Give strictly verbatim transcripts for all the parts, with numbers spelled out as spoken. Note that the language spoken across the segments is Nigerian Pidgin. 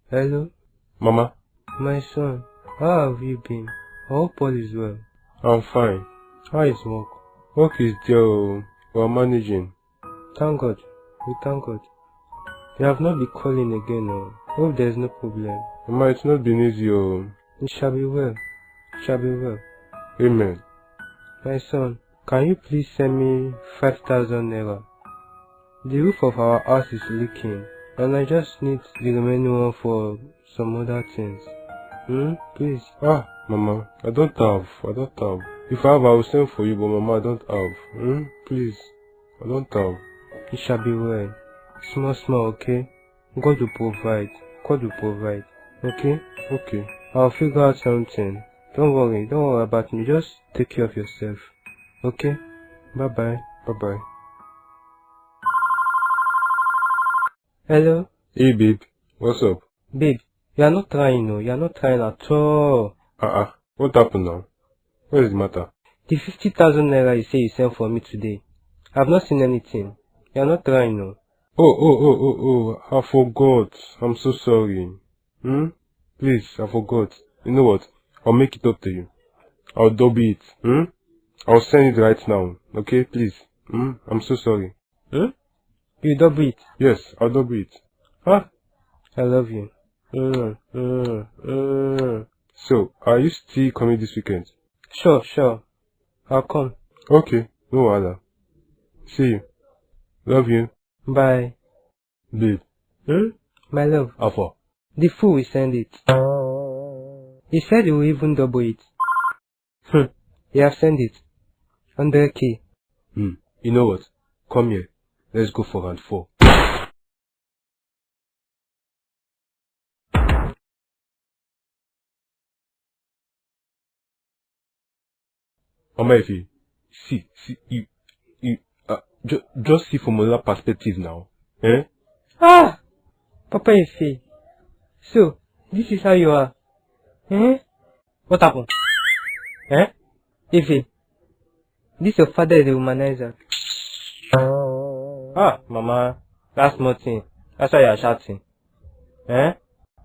Hello? Mama, My son, how have you been? I hope all is well. I'm fine. How is work? Work is there, oh, we're managing. Thank God. We thank God. You have not been calling again, oh. Hope there is no problem. Mama, it's not been easy, oh. It shall be well. It shall be well. Amen. My son, can you please send me five thousand naira? The roof of our house is leaking, and I just need the remaining one for some other things. Hmm? Please. Ah, Mama, I don't have. I don't have. If I have, I will send for you, but Mama, I don't have. Hmm? Please, I don't have. It shall be well. Small, small, okay? God will provide. God will provide. Okay? Okay. I'll figure out something. Don't worry. Don't worry about me. Just take care of yourself. Okay? Bye bye. Bye bye. Hello? Hey, babe. What's up? Babe, you are not trying, no. You are not trying at all. Uh-uh. What happened now? What is the matter? The fifty thousand naira you say you sent for me today, I've not seen anything. You are not trying, no. Oh, oh, oh, oh, oh. I forgot. I'm so sorry. Hmm? Please, I forgot. You know what? I'll make it up to you. I'll double it. Hmm? I'll send it right now. Okay, please. Hmm? I'm so sorry. Hmm? You double it. Yes, I'll double it. Huh? I love you. Mm, mm, mm. So, are you still coming this weekend? Sure, sure. I'll come. Okay, no wahala. See you. Love you. Bye. Babe, Hmm? My love, how far? the fool will send it. He said he will even double it. Hmm. He have sent it. Hundred K. Hmm. You know what? Come here. Let's go for round four. Mama Efe, see, see, you, you, uh, ju- just see from another perspective now. Eh? Ah! Papa Efe. So, this is how you are. Eh? What happened? Eh? Efe. This your father is a womanizer. Ah, Mama. That's nothing. That's why you are shouting. Eh?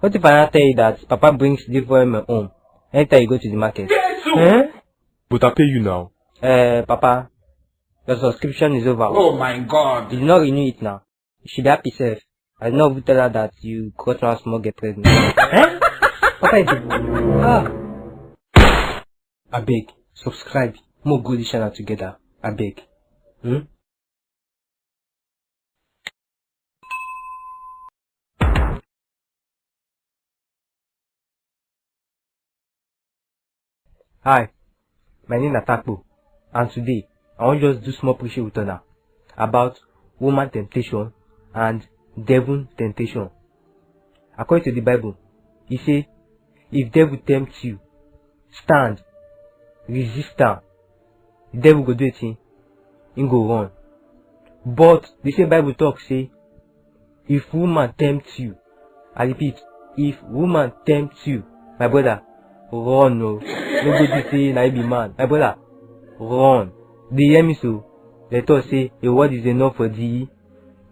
What if I now tell you that Papa brings delivery men home anytime you go to the market? Eh? But I pay you now. Eh, Papa, your subscription is over. Oh my God. You did not renew it now. You should be happy, sef. I did not even tell her that you got one small girl pregnant. Eh? Papa, you ah. Abeg, subscribe. Make we go this channel together. Abeg. Hmm? Hi, my name na Takpo, and today I wan just do small preaching with una about woman temptation and devil temptation. According to the Bible, e say, if devil tempt you, stand, resist am. The devil go do wetin? Im go run. But the same Bible talk say, if woman tempt you, I repeat, if woman tempt you, my brother, run o. No go do say na you be man. My brother, run. Dey hear me so? Dem talk say a word is enough for the.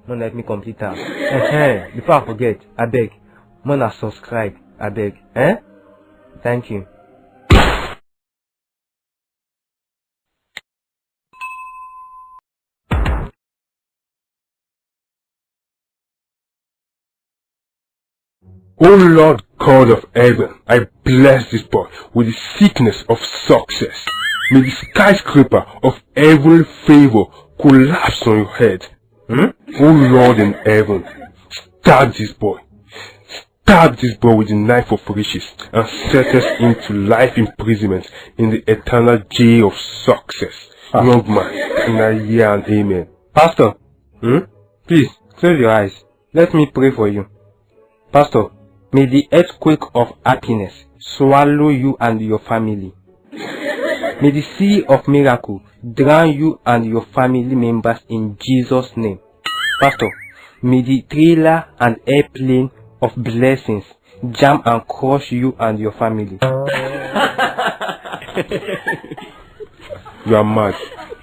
No let me complete am. Ehen, before I forget, abeg, make una subscribe, abeg. Eh? Thank you. Oh Lord God of heaven, I bless this boy with the sickness of success. May the skyscraper of heavenly favor collapse on your head. Hmm? Oh Lord in heaven, stab this boy. Stab this boy with the knife of riches and sentence him to life imprisonment in the eternal jail of success. Ah. Young man, can I hear an amen? Pastor, hmm? Please, close your eyes. Let me pray for you. Pastor, may the earthquake of happiness swallow you and your family. May the sea of miracle drown you and your family members in Jesus' name. Pastor, may the trailer and airplane of blessings jam and crush you and your family. You are mad.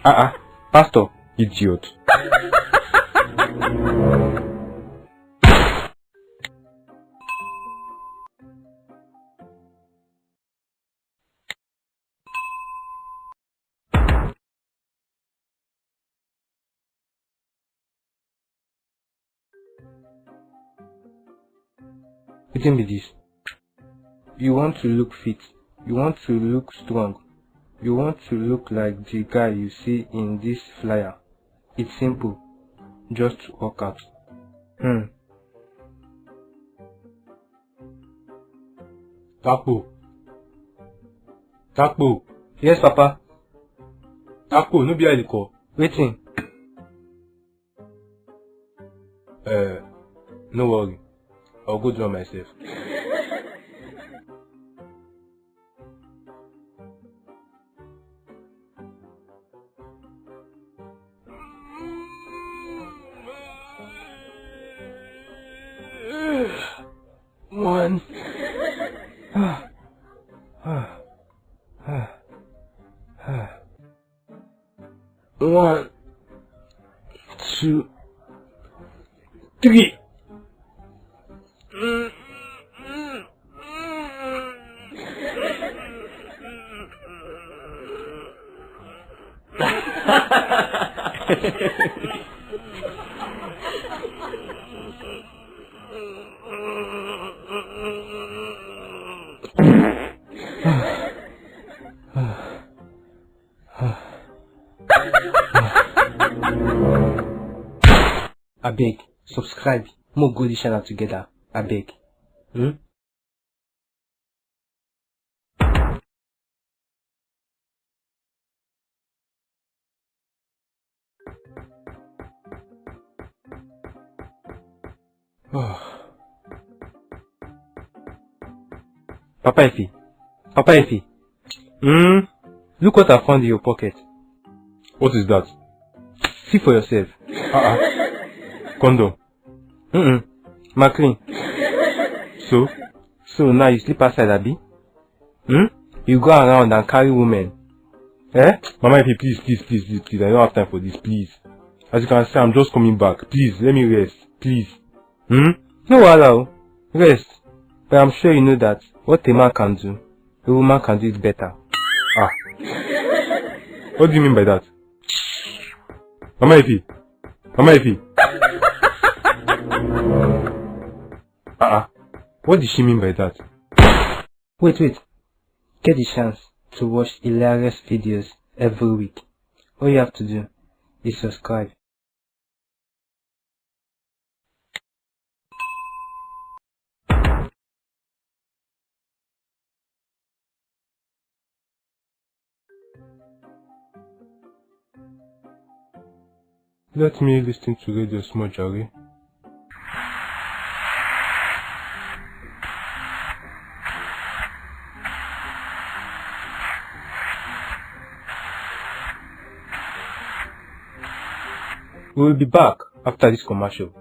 Ah ah, Pastor, idiot. Wetin be this? You want to look fit, you want to look strong, you want to look like the guy you see in this flyer. It's simple. Just work out. Hmm. Takpo. Takpo. Yes, Papa. Takpo, no be I dey call. Wetin? Uh, no worry. I'll go do am myself. One. One, two, three. Abeg, subscribe. Make we go this channel together. Abeg. Hmm? Papa Effie, Papa Effie, hmm? Look what I found in your pocket. What is that? See for yourself. Uh-uh. Condom. Mm-mm. Maclean. So? So now you sleep outside, abi? Hmm? You go around and carry women. Eh? Mama Effie, please, please, please, please, please. I don't have time for this, please. As you can see, I'm just coming back. Please, let me rest. Please. Hmm? No wahala o. Rest. But I'm sure you know that what a man can do, a woman can do it better. Ah. What do you mean by that? Mama Effie. Mama Effie. Uh-uh. What did she mean by that? Wait, wait. Get the chance to watch hilarious videos every week. All you have to do is subscribe. Let me listen to radio small, jare. We will be back after this commercial.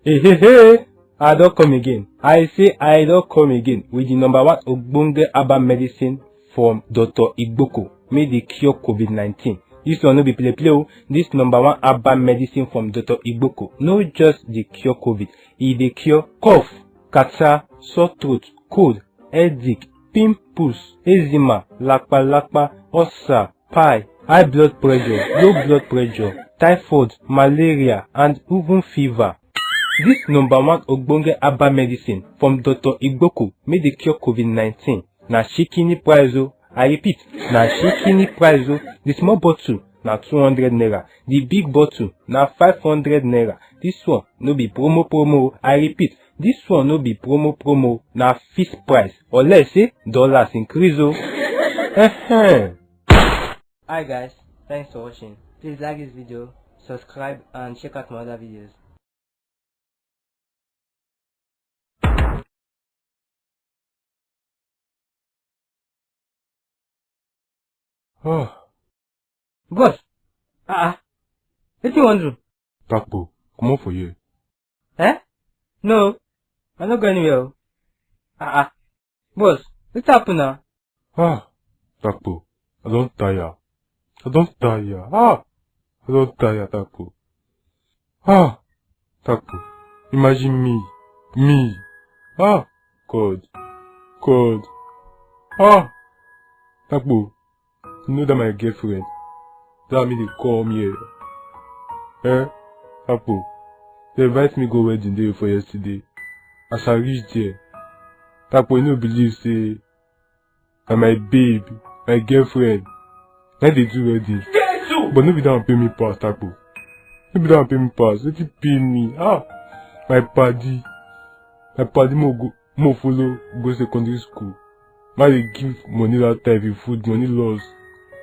Hey, hey, hey! I don come again. I say I don come again with the number one ogbonge herbal medicine from Doctor Igboko, make dey cure covid nineteen. This one no be play play o. This number one herbal medicine from Doctor Igboko no just dey cure covid, e dey cure cough, catarrh, sore throat, cold, headache, pimples, eczema, lapa lapa, ulcer, pie, high blood pressure, low blood pressure, typhoid, malaria, and even fever. This number one ogbonge herbal medicine from Doctor Igboko make dey cure covid nineteen na shikini price o. I repeat, na shikini price o. The small bottle na two hundred naira, the big bottle na five hundred naira. This one no be promo promo o. I repeat, this one no be promo promo, na fixed price. Unless say dollars increase o. Ehem. Hi guys, thanks for watching. Please like this video, subscribe, and check out my other videos. Ah. Boss, ah, ah. Wetin you wan do? Takpo, comot for here. Eh? No, I no go anywhere o. Ah, ah. Boss, wetin happen na? Ah, Takpo, I don tire. I don tire. Ah, I don tire, Takpo. Ah, Takpo, imagine me, me. Ah, God, God. Ah, Takpo, you know that my girlfriend, that me dey come here. Eh, Takpo, they invite me go wedding day for yesterday. As I reach there, Takpo, you no believe say na my babe, my girlfriend, na dey do wedding. But no be that one pay me pass, Takpo. No be that one pay me pass. Wetin pay me? Ah, my padi, my padi mo go, mo follow go secondary school. Ma dey give money that time, if food money loss.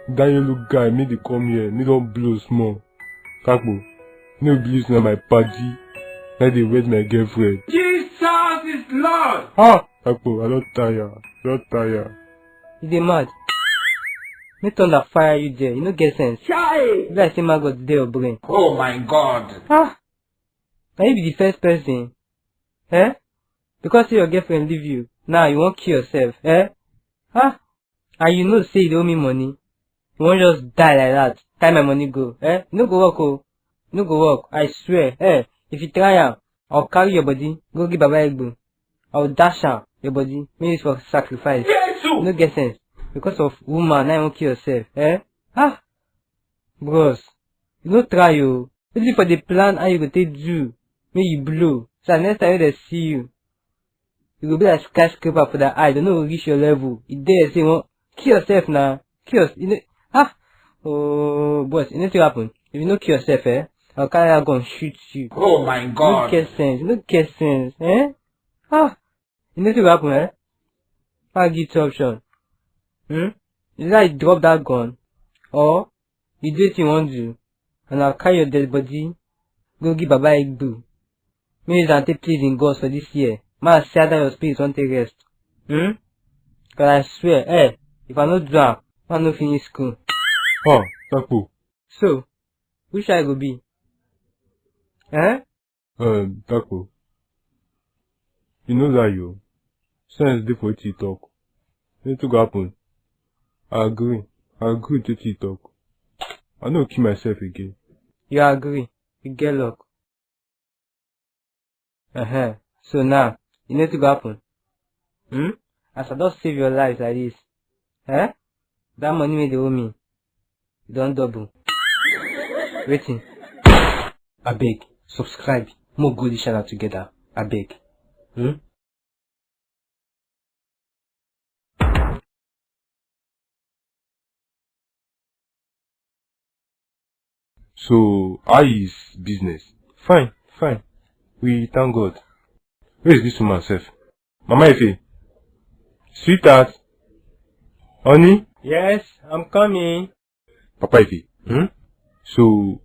That yellow guy, make dey come here, make don blow small. Takpo, no believe say na my padi, na dey wed my girlfriend. Jesus is Lord! Ah! Takpo, I don tire, I don tire. You dey mad? Make thunder fire you there, you no get sense. Chai! Be like say maggot dey your brain. Oh my God! Ah! Na you be the first person? Eh? Because say your girlfriend leave you, now you wan kill yourself, eh? Ah! And you know say you dey owe me money. You wan just die like that, carry my money go, eh? You no go work o. You no go work, I swear, eh? If you try am, I go carry your body go give Baba Egbo. I go dash am your body, make you for sacrifice. You no get sense. Because of woman, na you wan kill yourself, eh? Ah! Bros, you no try o. Wetin for dey plan how you go take do, make you blow. So that next time wey dem see you, you go be like skyscraper for their eye. Dem no go reach your level. You dey say you wan kill yourself na. Kill yourself. You know, ah, oh, boss, you know wetin happen? If you no kill yourself, eh, I go carry that gun shoot you. Oh my God! You no get sense. You no get sense, eh? Ah, you know wetin happen, eh? I give two option. Hmm? Either you drop that gun, or you do wetin you wan do, and I go carry your dead body go give Baba Egbo. Make use am take please him gods for this year. Ma see how that your spirit wan take rest. Hmm? Cause I swear, eh, if I no do am, ma no finish school. Oh, Takpo. So, which I go be? Eh? Um, Takpo, you know that you sense dey for wetin you talk. Nothing go happen. I agree. I agree with wetin you talk. I no kill myself again. You agree? You get luck. Uh-huh. So now, you know wetin go happen? Hmm? As I don save your life like this, eh? That money wey dey owe me, e don double. Wetin? Abeg, subscribe. Make we grow this channel together. Abeg. Hmm? So, how is business? Fine, fine. We thank God. Where is this woman sef? Mama Ife. Sweetheart. Honey? Yes, I'm coming. Papa Ife. Hmm? So,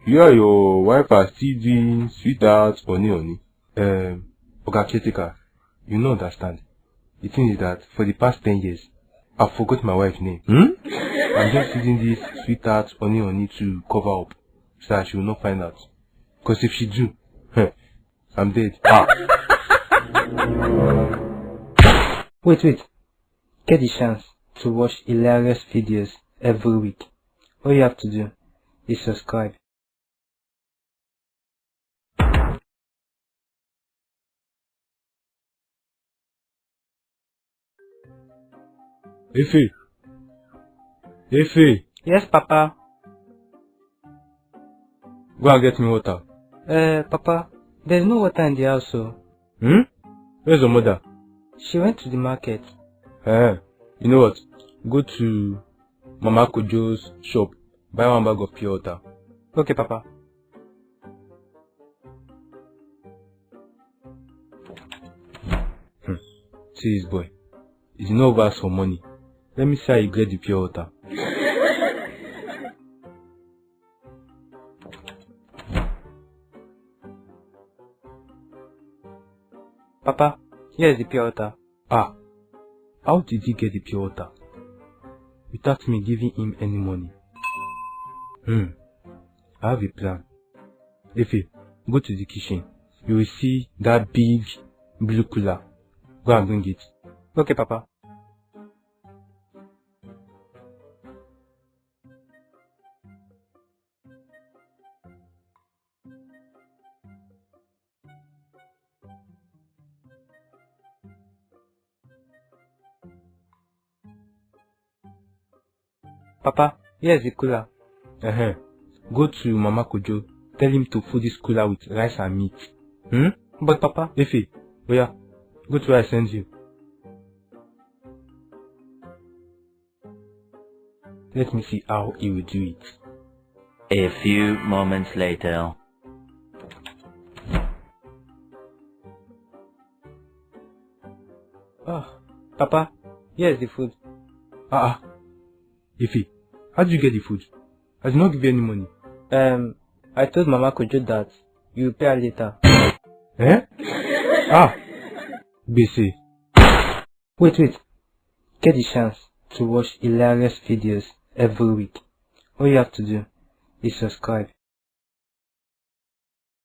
you and your wife are still doing sweetheart, honey, honey? Um, Oga Caretaker, you no understand. The thing is that for the past ten years, I forgot my wife's name. Hmm? I'm just using this sweetheart, honey, honey to cover up so that she will not find out. Because if she do, heh, I'm dead. Ah. Wait, wait. Get the chance to watch hilarious videos every week. All you have to do is subscribe. Efe. Efe. Yes, Papa. Go and get me water. Eh, Papa, there's no water in the house, so. Hmm? Where's your mother? She went to the market. Eh, you know what? Go to Mama Kojo's shop, buy one bag of pure water. Okay, Papa. Hmm. See this boy. He did not even ask for money. Let me see how he get the pure water. Papa, here is the pure water. Ah, how did he get the pure water without me giving him any money? Hmm, I have a plan. Efe, go to the kitchen. You will see that big blue cooler. Go and bring it. Okay, Papa. Papa, here's the cooler. Uh-huh. Go to Mama Kojo. Tell him to fill this cooler with rice and meat. Hmm? But Papa. Efe, Oya, go to where I send you. Let me see how he will do it. A few moments later. Ah, Papa, here's the food. Ah, ah. Ife, how did you get the food? I did not give you any money. Um, I told Mama Kojo that you will pay her later. Eh? Ah! Gbese. Wait, wait. Get the chance to watch hilarious videos every week. All you have to do is subscribe.